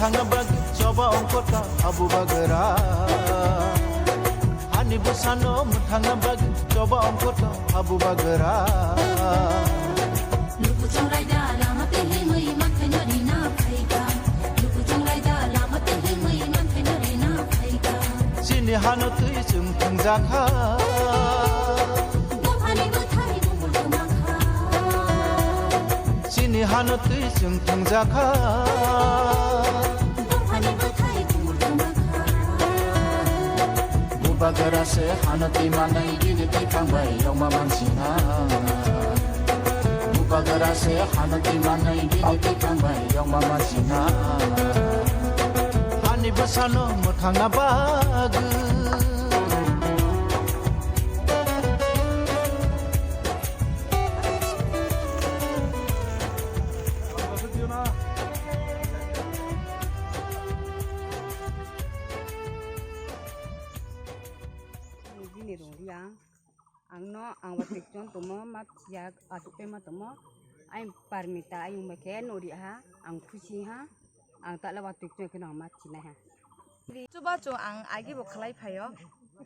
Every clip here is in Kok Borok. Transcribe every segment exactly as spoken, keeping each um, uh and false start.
Thangna bagwi choba ongkota habu bagra. Ani bwsano mwthangna bagwi choba ongkota habu bagra. Luku chongraida lama twi himwi mankhaino rina phaikha. Luku chongraida lama twi himwi mankhaino rina phaikha. Chini hano twi chwng thwngjakha. Buphani bwthai bumul kwmakha. Chini hano twi chwng thwngjakha. Buphani bwthai bumul kwmakha. Bubagra se hano twi manai bini twi thangbai yongma mansina. Bubagra se hano twi manai bini twi thangbai yongma mansina. Ani bwsano mwthangna bagwi. Bini rwngya. Ang no ang watwi chon tongmo ma thiya achuk tei ma tongmo. Ayang parmita ayang bai khe nori ha, ang khusi ha, ang tala watwi chon khe no ang ma thinai ha. Chuba chu ang agi bo khlai phaio,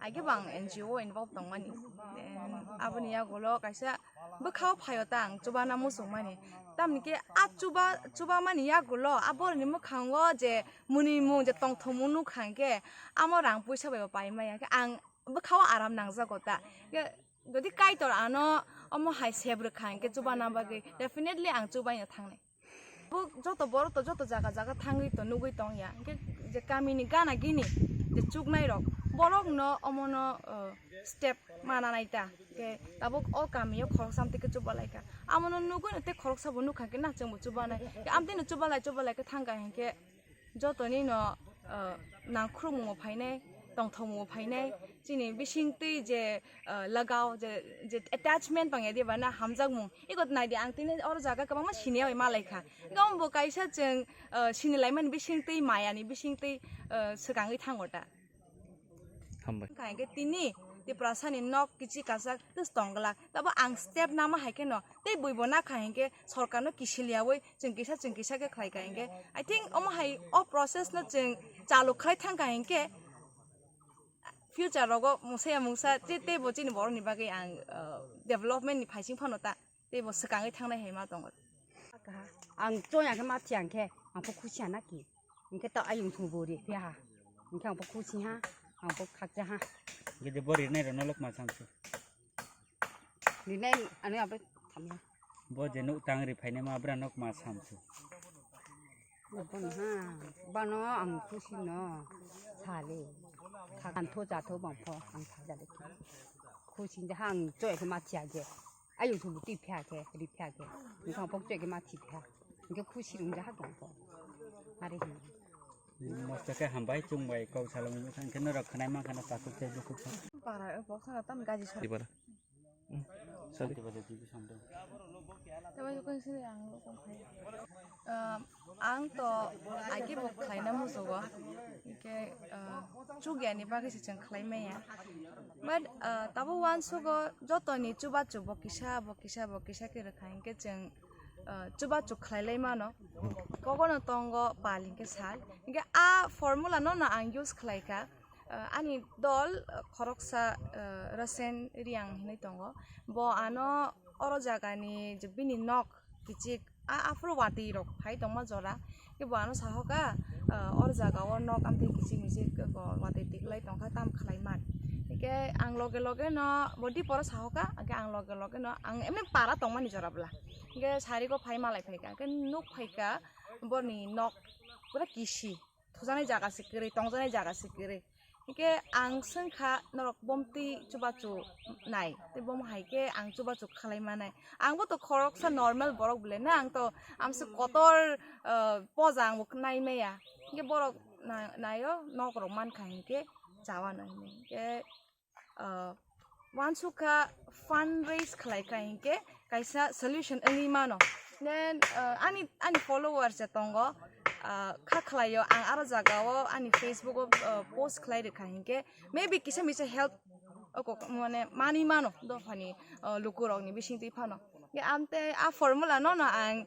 agi bo ang N G O involve tongmani. Then aboni yagulo kaisa bwkhao phaio ta ang chuba na muchung mani. Tamni khe a chuba, chuba mani yagulo a boroni mwkhango je mwnwi mung je tongthokmung nukha hwnkhe amo rang puisa bai bo pai maya khe ang bwkhao aram nangjago ta. Khe jodi Kaitor ano omo hai sep rwkha hwnkhe chuba na bagwi definitely ang chubaino thangnai. Bo joto borok to joto jaga jaga thangwi to nugwi tong ya. Hwnkhe je kamini gana gini je chuknai rok borok no omono, uh, step mana nai ta. Hwnkhe tabuk o kamio khoroksa amtwi khe chuba lai kha. Amono nugwi no tei khoroksa bo nukha hwnkhe na chwngbo chuba nai. Hwnkhe amtwi no chuba lai chuba lai khe thang kha hwnkhe jotoni no, uh, nangkhrumungo phainai, tongthokmungo phainai, chini bisingtwi je, uh, lagao, je, je attachment tongya diba na hamjakmung, iko naidi ang tini oro jaga kwbangma siniya bai malaikha. Gom bo kaisa chwng, uh, sinilaimani bisingtwi mayani bisingtwi, uh, swkangwi thango ta. Hambai. Wngkha hwnkhe tini Tiprasani nok kichi kasak twis tong glak. Tabo ang step nama hai kheno tei buibo nakha hwnkhe sorkarno kisil yaui chwng kisa chwng kisa khe khlai kha hwnkhe. I think omo hai o process no chwng chalu khlai thang kha hwnkhe future rogo mungsa ya mungsa te tei bo chini borokni bagwi ang, uh, development ni phaising phano ta. Tei bo swkangwi thangnai hai ma tongo. Ang choya khe ma thiya hwnkhe ang pho khusi ya na ki? Hwnkhe to ayung thung bo ri phiya ha. Hwnkhe ang pho khusi ha, ang pho khakcha ha. Gede bo rinai rok no lok ma samsu. Rinai ano abe thamya. Bo je nuk tang ri phainai ma abra nok ma samsu. Bono ha, bano ang khusi no sale. Khan tho cha tho bang pho ang tha ja de. Khusi ja ha ang choya khe ma thiya je. Ayung thumbu twi phiya khe, ri phiya khe. Wngkha pok choi khe ma thi phiya. Hwnkhe khusi rung jaha tong kho. Are hi. Mosto khe hambai chwng bai kok salong wngkha hwnkhe norok khwnai mankha na takhuk tei bukhuk kha. Para o boksa tam gaji sa. Di bara. Hmm. Sadi. Tebo kung sini ang lo kung khai. Ah, ang to agi bo khlaina musugo, hingke, ah, chugya ni bagwi se chwng khlai maya. But, ah, tabo uansugo jotoni chubachu bo kisa, bo kisa, bo kisa khe rwkha, hingke chwng, ah, chubachu khlai lai mano. Kogono tongo pal hingke sal. Hingke a formula no no ang use khlai kha. Ah, ani dol, ah, khoroksa, ah, Rasen Riang hinui tongo. Bo ano oro jagani je bini nok kichik a, aphuru watwi rok phai tongma jora. Khe bo ano sahoka, ah, oro jaga o nok amtwi kichik michik watwi tiklai tongkha tam khlai man. Hingke ang loge loge no bo diporo sahoka, hingke ang loge loge no ang emni para tongmani jora bwla. Hingke sari go phai malai phaika, hingke nuk phaika boni nok pura kisi. Thujaknai jaga se kwrwi, tongjaknai jaga se kwrwi. Hingke ang swngkha norok bomtwi chubachu nai, tei bom hai khe ang chubachu khlai manai. Ang bo to khoroksa normal borok bwle na, ang to amse kotor, ah, poja ang bo nai maya. Hingke borok na-, naio nok rok mankha hingke chawa no hinui. Hingke ah, uansukha fund raise khlai kha hinkhe kaisa solution wngwi mano. Then, ah, ani, ani followers je tongo, ah, kha khlaio ang aro jagao ani Facebook o, ah, post khlai rwkha hinkhe maybe kisa misa help oko mane manwi mano dophani, ah, lukurokni bisingtwi phano. Hinkhe amtei a formula no no ang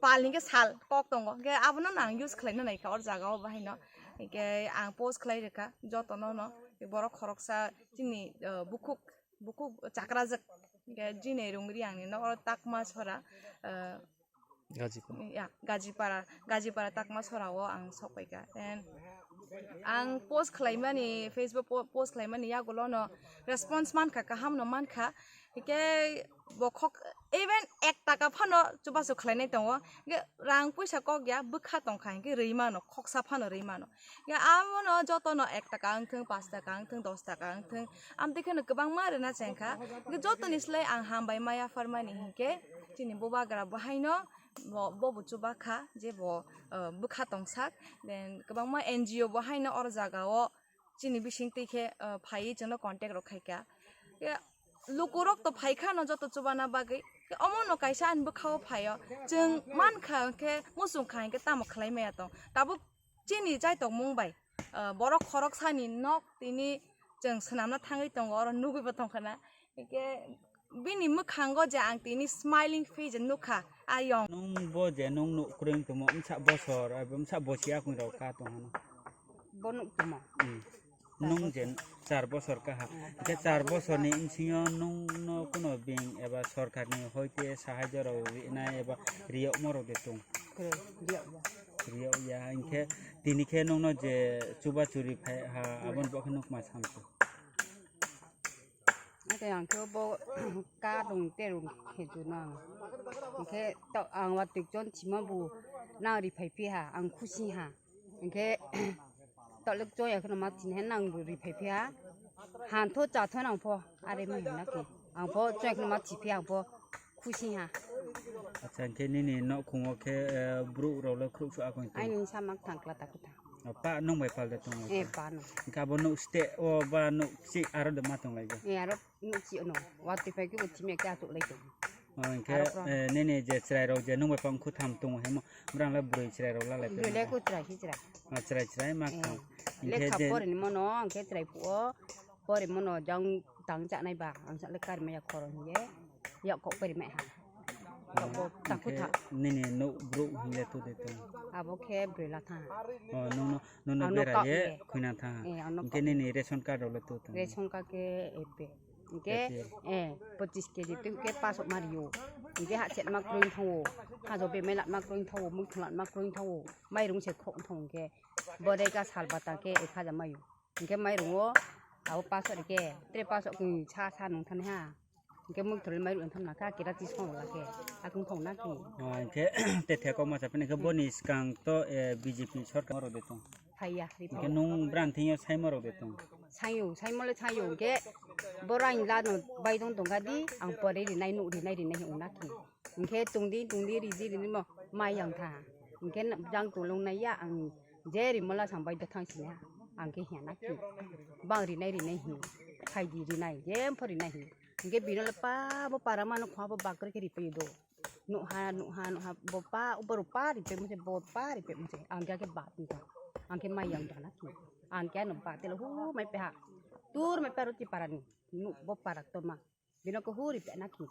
Pal hinkhe sal kok tongo, hinkhe abono no ang use khlaina naikha or jaga o bahaino. Hinkhe ang post khlai rwkha jotono no, borok khoroksa chini, uh, bukhuk, bukhuk chakrajak, hinkhe Jinai Rungri ang ni no oro Takma sora, uh, Gajipara. Ya, Gajipara, Gajipara Takma sora o ang sok paikha. Then ang post khlaimani, Facebook po-, post khlaimani yagulo no response mankha, kaham no mankha. Hinkhe bo khok even ek taka phano chubachu khlainai tongo. Hinkhe rang puisa kok ya, bwkha tongkha hinkhe rwi mano, khoksa phano rwi mano. Hinkhe abono jotono ek taka wngthung, panch taka wngthung, dos taka wngthung, amtwi kheno kwbangma rwna chengkha. Hinkhe jotoni slai ang hambai ma yapharmani hinkhe chini bubagra bo haino bo, bo bo chubakha je bo, uh, bwkha tongsak. Then kwbangma N G O bo haino oro jaga o chini bising twi khe, uh, phaiwi chwngno contact rok khaikha. Khe lukurok to phaikha no joto chubana bagwi. Khe omo no kaisa ani bwkha o phaio. Chwng mankha khe muchungkha hinkhe tamo khlai maya tong. Tabuk chini chai tongmung bai, uh, borok khoroksani nok tini chwng swnamna thangwi tongo, oro nugwi bo tongkha na. Hinkhe bini mwkhango je ang tini smiling face nukha, ayong. Nung bo je nung nuk kwrwng tongmo, msa bosor, abo msa bosi akung rok ka tong hano. Bo nuk tongmo. Hmm. Nung je char bosor kaha. Hmm. Hinkhe char bosorni bisingo nungno kuno beng eba sorkarni hoite sahajyo rok rinai eba riyokmo rok de tong? Kwrwi, riyokya. Riyokya, hinkhe tini khe nungno je chuba churi phai ha, aboni bo khe nuk ma samsuk. Ate ang khe bo ka rung te rung khe ju nang. Hinkhe to ang watwi chon chima bu nang ri phai phi ha, ang khusi ha. Hinkhe to lek chon ya kheno ma thin he nang bu ri phai phi ha. Han tho cha tho nang pho, are ma hin na khe. Ang pho chon ya kheno ma chi phi ang pho khusi ha. Acha, hinkhe nini nok khungo khe, eh, bru rok le khrup su akon tong? Aini sa mak thang kla ta kutha. O, pa nung bai pal de tong lai. Eh, pa no. Hinkhe abo nuk ste o ba nuk si aro de ma tong lai bo? Eh, aro nuk si ono. Watwi phai khe bo thimi khe atuk lai tong. O, hinkhe, aro pa. Eh, nini je chwrai rok je nung bai pang khu tham tong hemo, brang le bwrwi chwrai rok la lai tong. Bwrwi le khu chwrai si chwrai. O, chwrai chwrai ma kham. Hinkhe lekha je pori ni mono, hinkhe chwrai phuo. Pori mono jang tang cha nai ba, ang sa le kari maya khoro hiye. Yak kok pori mai ha. Yak kok ta khu tha. Nini nuk bru hinle tu de tong? Abo khe bwrwi la tha. O, nung no, nung no bera ye khuina tha. Eh, ano hinkhe nini ration card rok le tu tong? Ration card khe epe. Hinkhe, eh, pochis K G tu khe pasok mario. Hinkhe ha chet ma kroi thango. Ha jo be melat ma kroi thango, mui tholat ma kroi thango. Mairung se khok thango hinkhe. Bodai ka sal bata khe ek hajar mayo. Hinkhe mairung o abo pasok rikhe, tre pasok khe sa sa nung thani ha. Hinkhe mui thorli mairung thani nakha, kira tis khong lakhe, akung thong nakhe. O, hinkhe te thekok masa phini khe boni swkang to, eh, B J P sorkar rok de tong. Phaiya, hinkhe nung bran thingyo saimo rok de tong. Sayo, saimo le sayo, hinkhe borang lano baidong tong gadi, ang pore rinai nuk rinai rinai ong nakhe. Hinkhe tungdi tungdi ridi ridi mo mai yang tha. Hinkhe jang tolong nai ya ang je rimala sang bai da thang sini ha. Ang khe hiya na ki. Bang rinai rinai hi. Khai di rinai je pho rinai hi. Hinkhe bino le pa bo para mano khwa bo bakre khe ripai do. Nuk ha nuk ha nuk ha bo pa bo ru pa ripai mo se bo pa ripai mo se. Ang khe ba ti ta. Ang khe mai yang da na ki. Ang khe no ba te le hu mai pe ha. Tur mai pa ro ti para ni. Nuk bo para to ma. Bino ko hu ripai na ki.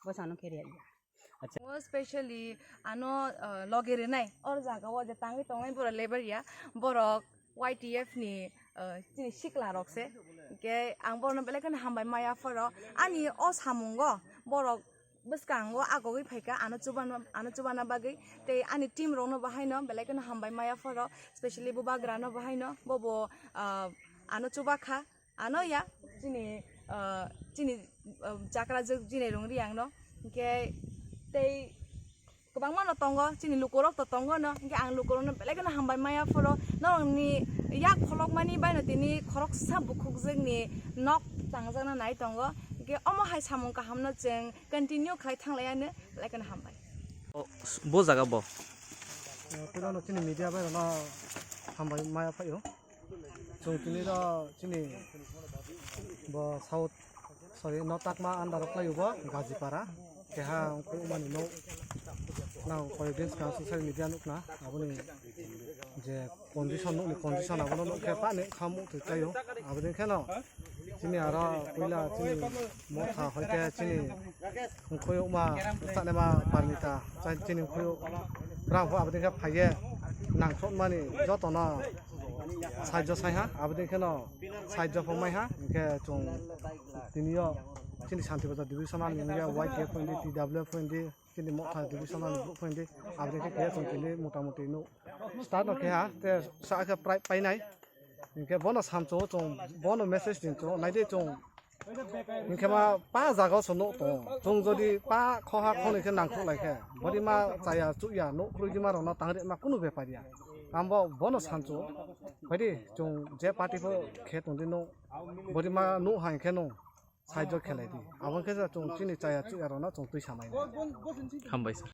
Bwsano khe rwya. Acha. O specially ano, uh, loge rwnai, or jaga o je tangwi tongnai borok lebar ya, borok Y T F ni, uh, chini sikla rok se. Hinkhe ang borokno belai kheno hambai maya phoro. Ani o samungo borok bwskango agogwi phaikha ano chubana, ano chubana bagwi. Tei ani team rokno bahaino belai kheno hambai maya phoro, specially bubagrano bahaino, bobo, uh, ano chubakha. Ano ya, chini, ah, chini, ah, chakrajwk Jinai Rungri ang no. Hinkhe tei kwbangma no tongo, chini lukurok to tongo no. Hinkhe ang lukurok no belai kheno hambai maya phoro. Norokni yak pholokmani bai no tini khoroksa bukhukjwkni nok tangjakna nai tongo. Hinkhe omo hai samung kaham no chwng continue khlai thang lai ano, belai kheno hambai. O, s-, bo jaga bo? Eh, puila no chini media bai no hambai maya phaio. Chwng tini ro chini bo South, sorry, no Takma under o khlaio bo Gajipara. Keha ongkhormani no nang koi din swkang social media nukna aboni je condition nukni condition abono nukhe pha ni khamuk thwi thaio. Aboni kheno Chini aro puila chini motha hoite chini mkhuyukma sanema parmita chini mkhuyuk rang pho aboni khe phaiye nangthokmani jotono sahajyo saiha aboni kheno sahajyo pho maiha hinkhe chwng tiniyo chini Santi Bazar divisional ni hinkhe Y T F phoindi T W phoindi chini motha divisional ni brouh phoindi aboni khe khe chwng tini motamuti nuk start no khe ha te sa khe prai painai. Hinkhe bono samchung chwng bono message din chwng naidi chwng hinkhe ma pa jaga o se nuk tongo chwng jodi pa khoha khoni khe nangkhuk lai khe bodi ma chaya chukya nuk khurui di ma rok no tangri ma kunu bepar ya tambo bono samchung phaidi chwng je party pho khe tongdi nuk bodi ma nuk hai khe nuk sahajyo khelai di aboni khe chwng chini chaya chukya rok no chwng twi samai nai. Hambai sir.